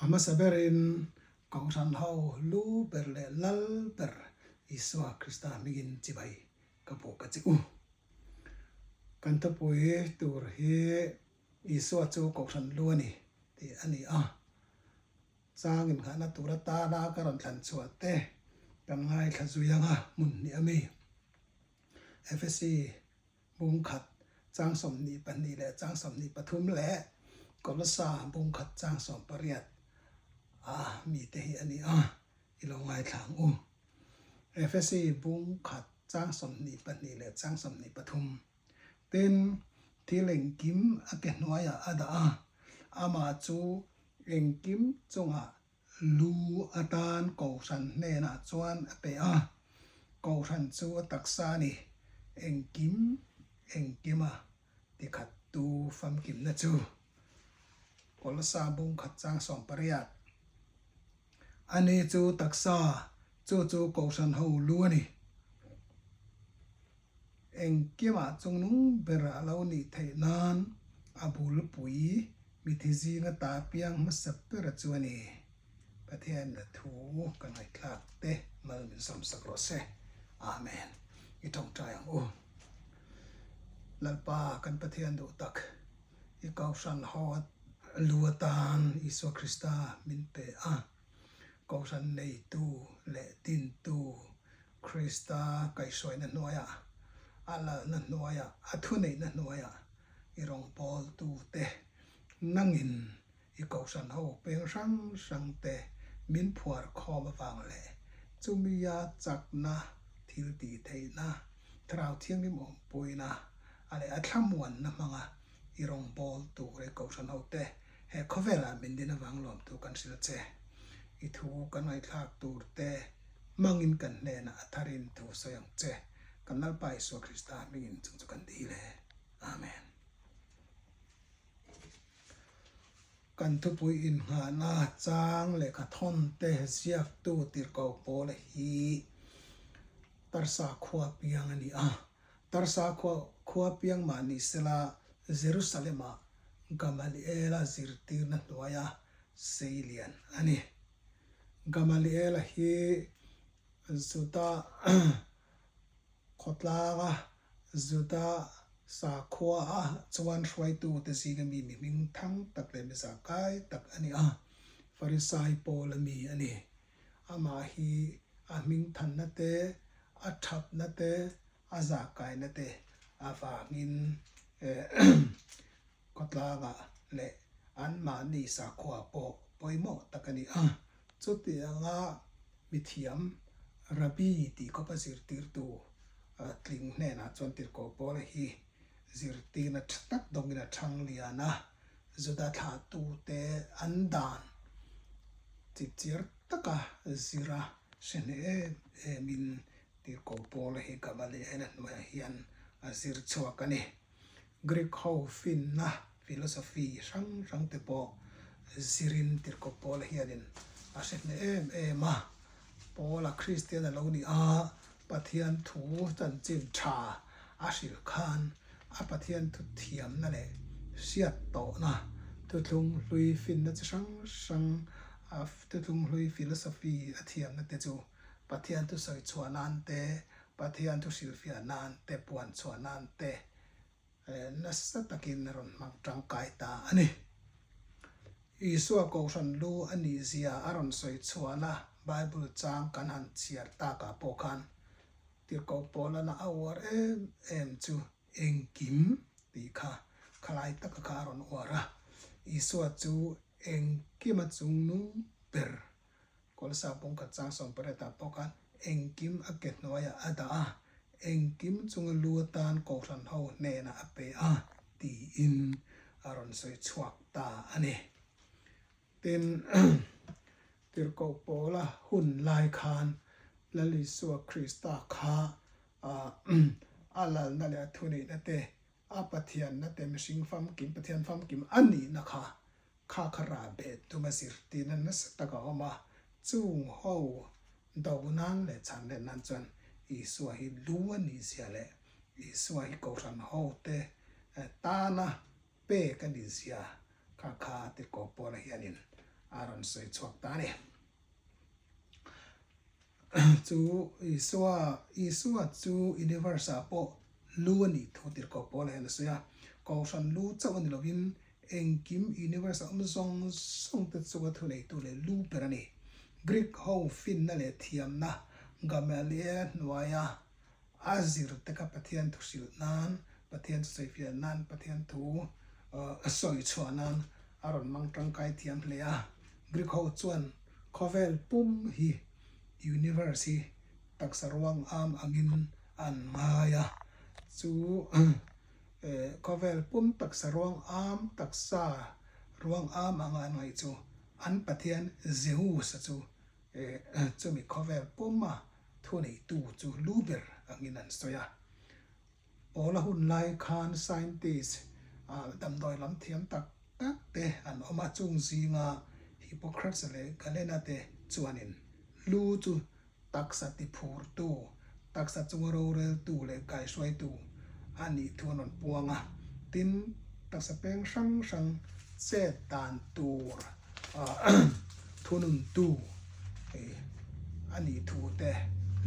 A hmasa berin Kohhran ho lu ber leh lal ber Isua Krista hmingin chibai ka buk a che u. Kan thupui tur hi Isua chu Kohhran lu a ni tih a ni a. Chang inngahna tur atana ka rawn thlan chhuah te kan ngaithla zui ang a, hmun hnih a mi. Efesi bung khat chang 22 leh chang 23 leh Kolosa bung khat chang 18 a mite hi a ni a, i lo ngaithla ang u. Efesi bung khat chang 22 leh chang 23 Tin, thil engkim a ke hnuaiah a dah a, amah chu engkim chungah Lu atan Kohhran hnenah chuan a pe a, Kohhran chu a taksa a ni, engkim engkima tikhattu famkimna chu. Kolosa bung khat chang 18. Ani chu taksa, chu chu Kohhran ho lu a ni. Engkimah chungnung ber a lo nih theih nan a bulpui mithi zinga ta piang hmasa ber chu a ni. Pathian la thu ka ngaihthlak te mal min sawmsak rawh se. Amen. I tawngtai ang u. Lalpa kan Pathian duh tak, i Kohhran ho lu atan Isua Krista min pe a. Kohhran neitu leh dintu Krista kaihhruaina hnuaiah, a lalna hnuaiah, a thuneihna hnuaiah i rawngbawltute nangin i Kohhran ho peng hrang hrangte min phuar khawm avang leh chumia chakna, thil tih theihna, Thlarau Thianghlim awmpuina a leh a thlamuanna hmanga i rawngbawltu i Kohhran hote he khawvelah min din avang lawmtu kan hrilh che. I thu kan ngaihthlak tur te hmangin kan hnenah a tharin thu sawi ang che. Kan Lalpa Isua Krista hmingin chung chu kan dil e. Amen. Kan thupui inngahna chang lehkha thawn te ziaktu tirhkoh pawl hi Tarsa khua piang a ni a. Tarsa khua khua piang mah ni sela Jerusalem-ah Gamaliela zirtirna hnuaia sei lian a ni. Gamaliela hi Juda khawtlanga Juda sakhua-a chuan hruaitute zinga mi mi hming thang tak leh mi zahkai tak a ni a, Farisai Paula mi a ni. Amah hi a hming thanna te, a thatna te, a zahkaina te avangin khawtlangah leh anmahni sakhua pawh pawimawh tak a ni a. Chutianga mithiam Rabbi tih khawpa zirtirtu tling hnenah chuan tirhkoh Paula hi zirtirna tha tak dawngin a chhang lian a, Juda thlahtute an dan chipchiar taka zira hre hneh em emin Tirhkoh Paula hi Gamaliela hnuaiah hian a zir chhuak a ni. Greek ho finna, philosophy, hrang hrang te pawh zirin Tirhkoh Paula hianin a hre hneh em em a. Paula Kristian a lo ni a, Pathian thu chanchin tha a hrilh khan a Pathian thu thiamna leh hriat tawhna, thuthlung hlui finna chi hrang hrang, thuthlung hlui philosophy a thiamna te chu Pathian thu sawi chhuah nan te, Pathian thu hrilhfiah nan te, puan chhuah nan te nasa takin a rawn hmang tangkai ta a ni. Isua Kohhran lu a nih zia a rawn sawi chhuahna Bible chang kan han chhiar takah pawh khan Tirhkoh Paulana a uar em em chu engkim tih kha khalai taka kha a rawn uar a. Isua chu engkima chungnung ber Kawlsa pawngkhat chang 18 ah pawh khan engkim a ke hnuaiah a dah a, engkim chunga lu atan Kohhran ho hnenah a pe a tiin a rawn sawi chhuak ta a ni. Tin, Tirhkoh Paula hun lai khan Lal Isua Krista kha a lalna leh a thuneihna te, a Pathianna te mihring famkim, Pathian famkim a nihna kha Kha kha rah beh tum a zirtirna nasa tak a awm a, chung ho do nan leh chhan let nan chuan Isua hi lu a nih zia leh Isua hi Kohhran ho te tana pek a nih zia kha kha Tirhkoh Paula hianin a rawn sawi chhuak ta a ni. Chu Isua, Isua chu universe ah pawh lu a nih thu tirhkoh Paula hian a sawi a. Kohhran lu chauh a ni lovin engkim universe a awm zawng zawng te chunga thuneitu leh lu ber a ni. Greek ho finna leh thiamna Gamaliel hnuaia a zir te kha Pathian thu hrilh nan, Pathian chu sawifiah nan, Pathian thu sawi chhuah nan a rawn hmang tangkai thiam hle a. Greek ho chuan khawvel pum hi universe hi taksa ruang am angin an ngai a, chu khawvel pum taksa ruang am, taksa ruang am anga an ngaih chu an pathian Zeus-a chu chumi khawvel puma thuneitu chu lu ber angin an sawi a. Paula hun lai khan scientist damdawi lam thiam tak tak te an awm a, chung zinga Hippocrates leh Galena te chuanin lu chu taksa tiphurtu, taksa chunga roreltu leh kaihruaitu a nih thu an rawn puang a. Tin, taksa peng hrang hrang chet dan tur thununtu a nih thu te,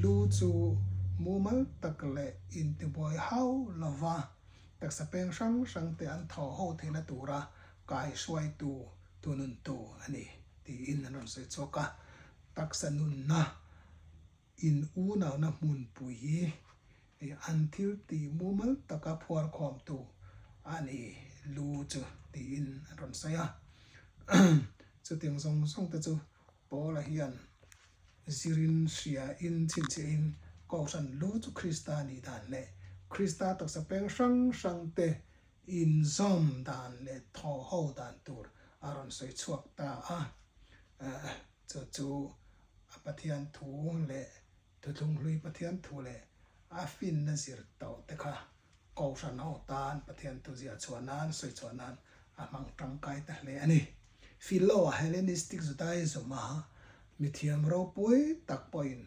lu chu mumal tak leh intibuai hau lova taksa peng hrang hrang te an thaw ho theihna tura kaihruaitu thununtu a ni tiin an rawn sawi chhuak a. Taksa nunna in unauna hmunpui hi an thil tih mumal taka phuar khawmtu a ni lu chu tiin an rawn sawi a. Chutiang zawng zawng te chu Paula hian zirin hria in chhinchhiahin Kohhran lu chu Krista nih dan leh Krista taksa peng hrang hrang te inzawm dan leh thaw ho dan tur a rawn sawi chhuak ta a. Chu chu a Pathian thu leh Thuthlung hlui Pathian thu leh a finna zir tawh te kha Kohhran ho tan Pathian thu ziah chhuah nan, sawi chhuah nan a hmang tangkai ta hle a ni. Philo a Hellenistic Judaism a mithiam ropui tak pawhin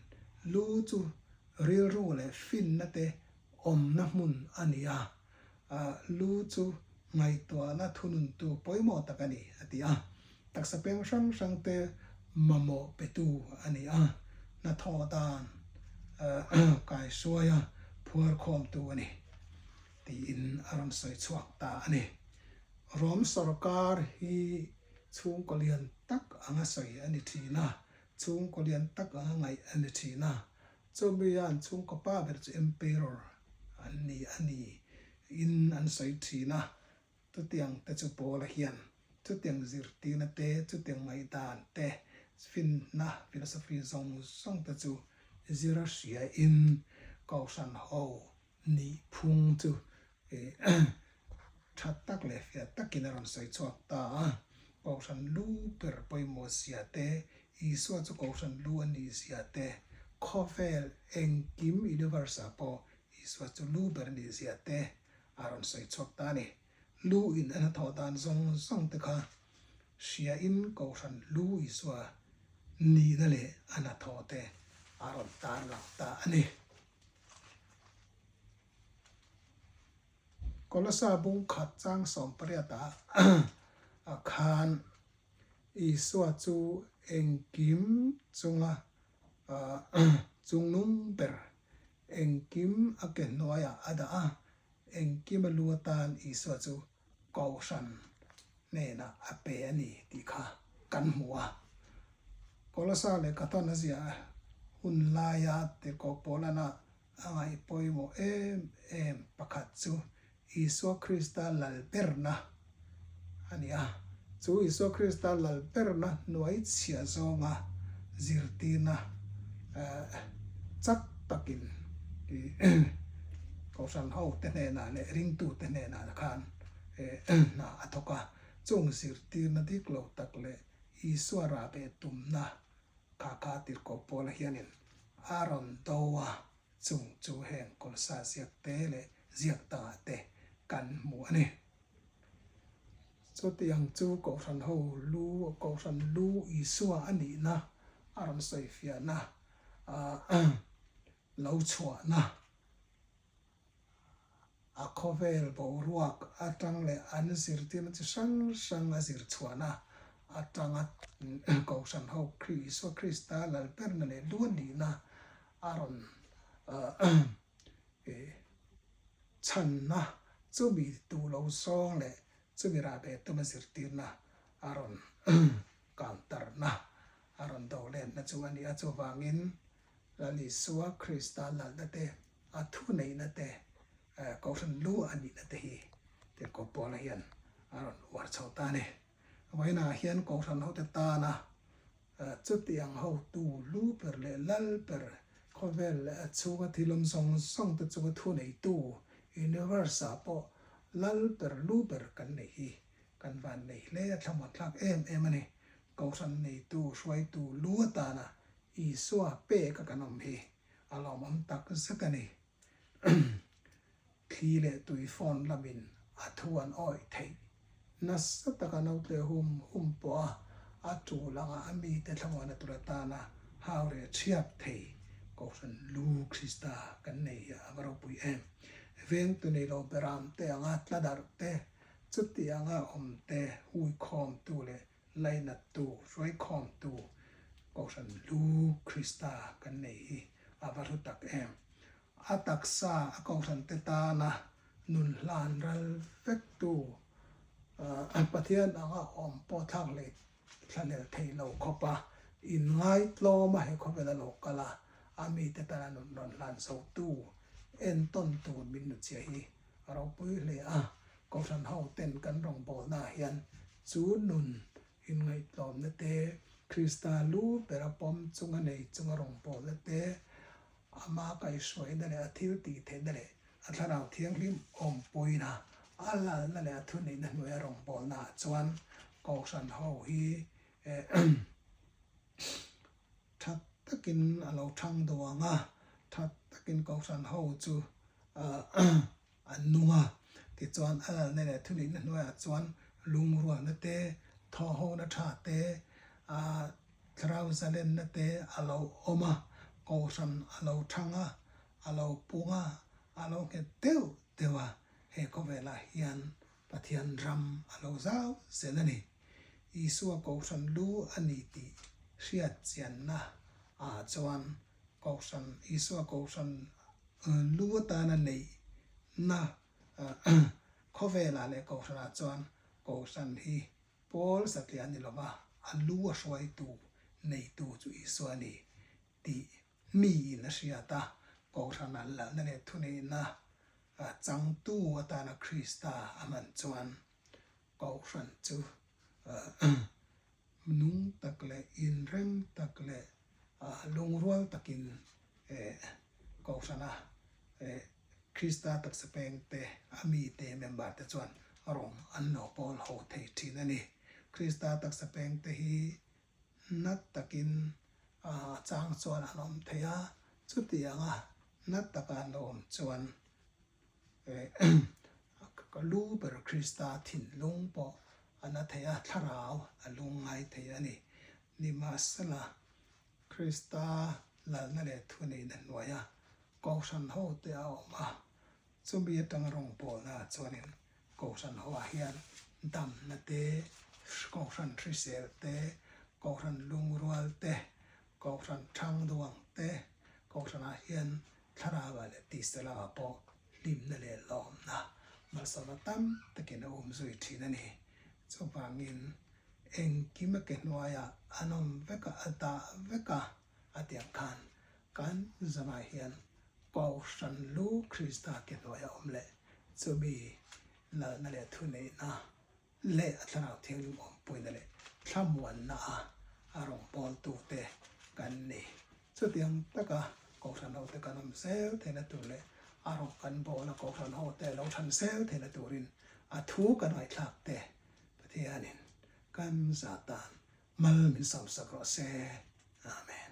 lu chu rilru leh finna te awmna hmun a ni a, lu chu ngaihtuahna thununtu pawimawh tak a ni, a ti a. Taksa peng hrang hrang te mamawh petu a ni a, hnathawh dan kaihruaia phuar khawmtu a ni, tiin a rawn sawi chhuak ta a ni. Rom sorkar hi chhungkaw lian tak anga sawi a ni thin a, chhungkaw lian tak anga ngaih a ni thin a, chumi an chhungkaw pa ber chu Emperor an ni a ni in an sawi thin a, Chutiang te chu Paula hian chutiang zirtirna te, chutiang ngaihdan te, finna, philosophy, zawng zawng te chu zir a hriain Kohhran ho nih phung chu tha tak leh fiah takin a rawn sawi chhuak ta a. Kohhran lu ber pawimawh zia te, Isua chu Kohhran lu a nih zia te, khawvel engkim universe ah pawh Isua chu lu ber a nih zia te, A rawn sawi chhuak ta a ni. Lu in a hnathawh dan zawng zawng te kha hria in Kohhran Lu Isua nihna leh a hnathawh te a rawn tar lang ta a ni. Kolosa bung khat chang 18 ah khan Isua chu engkim chunga chungnung ber Engkim a ke hnuaiah a dah a, engkim a lu atan Isua chu Kohhran hnenah a pe a ni tih kha kan hmu a. Kolosa leh Katon a ziah hun laia tirhkoh Paulana a ngaih pawimawh em em pakhat chu Isua Krista lalberna a ni a. Chu Isua Krista lalberna hnuai chhiah zawnga zirtirna chak takin Kohhran hote hnenah leh ringtute hnenah khan hna a thawk a. Chung zirtirna dik lo tak leh Isua rahbeh tumna kha kha tirhkoh Paula hianin a rawn do a. Chung chu heng kawlsa ziak te leh ziak dangah te kan hmu a ni. Chutiang chu Kohhran ho lu, Kohhran lu Isua a nihna a rawn sawifiahna, lo chhuahna, a khawvel boruak atang leh an zirtirna chi hrang hrang a zir chhuahna atanga. Kohhran ho Isua Krista lal berna leh lu a nihna a rawn chhanna chumi tu lo zawng leh chumi rah ve tuma zirtirna a rawn counter-na a rawn do letna chu a ni a. Chuvangin Lal Isua Krista lalna te, a thuneihna te, Kohhran lu a nihna te hi Tirhkoh Paula hian a rawn uar chho ta a ni. Vawiinah hian Kohhran hote tana chutiang hotu lu ber leh lal ber khawvel leh a chhunga thil awm zawng zawng te chunga thuneitu universe ah pawh lal ber lu ber kan nei hi kan van nei hle a thlamuan thlak em em a ni. Kohhran neitu hruaitu lu atana Isua pek a kan awm hi a lawmawm tak zet a ni. Thli leh tui phone lamin a thu an awih theih. Nasa taka naute hum hum pawh a a tul anga a mite thlamuana tur atana hau reh thiap thei Kohhran lu Krista kan nei hi a va ropui em. Vengtu nei lo beram te anga tla darh te, chuti anga awm te huikhawmtu leh Lainattu, hruaikhawmtu, Kohhran lu Krista kan nei hi a va hlu tak em. A taksa a Kohhran te tana nun hlan ral vektu Pathian anga awm pawh thlak leh thlahlel thei lo khawpa inngaitlawma he khawvela lo kal a, a mite tana nun rawn hlan zotu entawn tur min nuchia hi a ropui hle a. Kohhran ho ten kan rawngbawlna ah hian chu nun inngaihtlawmna te, Krista lu bera pawm chunga nei chunga rawngbawlna te, ama kaihhruaina leh a thil tih theihna leh a thlarau thianghlim awmpuina, a lalna leh a thuneihna hnuaia rawngbawlna ah chuan Kohhran ho hi tha takin a lo thang duang a, tha takin Kohhran ho chu An nung a, tichuan a lalna leh thuneihna hnuaiah chuan lungrualna te, thawhhona tha te, thlarau zalenna te a lo awm a, kohhran a lo thang a, a lo pung a, a lo nghet deuh deuh a, he khawvelah hian Pathian ram a lo zau zel a ni. Isua kohhran lu a ni tih hriat chianna ah chuan kohhran, Isua kohhran Lu atana neihna khawvelah leh kohhranah chuan kohhran hi pawl satliah a ni lo va, a lu a hruaitu neitu chu Isua a ni tih miin a hriat a, kohhrana lalna leh thuneihna changtu atana Krista a hman chuan kohhran chu nung tak leh inrem tak leh lungrual takin Kohhrana Krista taksa pengte a mite member te chuan rawng an lo pawl ho thei thin a ni. Krista taksa pengte hi nat takin a chang chuan an awm thei a, chutianga nat taka an lo awm chuan Ka lu ber Krista thinlung pawh a na thei a, thlarau a lungngai thei a ni. Nimahsela, Krista lalna leh thuneihna hnuaia Kohhran hote a awm a, chumi atanga rawngbawlna ah chuanin Kohhran hoah hian damna te, Kohhran hrisel te, Kohhran lungrual te, Kohhran thangduang te, Kohhranah hian thlarauah leh tisa lamah pawh hlimna leh lawmna malsawmna tam takin a um zui thin a ni. Chuvangin engkim a ke hnuaiah an awm vek a, a dah vek a, a ti ang khan kan zanah hian Kohhran lu Krista ke hnuaia awm leh chumi lalna leh thuneihna leh a Thlarau Thianghlim awmpuina leh thlamuanna a a rawngbawltute kan ni. Chutiang taka Kohhran hote kan awm zel theihna tur leh a rawng kan bawl a Kohhran hote lo than zel theihna turin a thu kan ngaihthlak te Pathianin kan zah tan mal min sawmsak rawh se. Amen.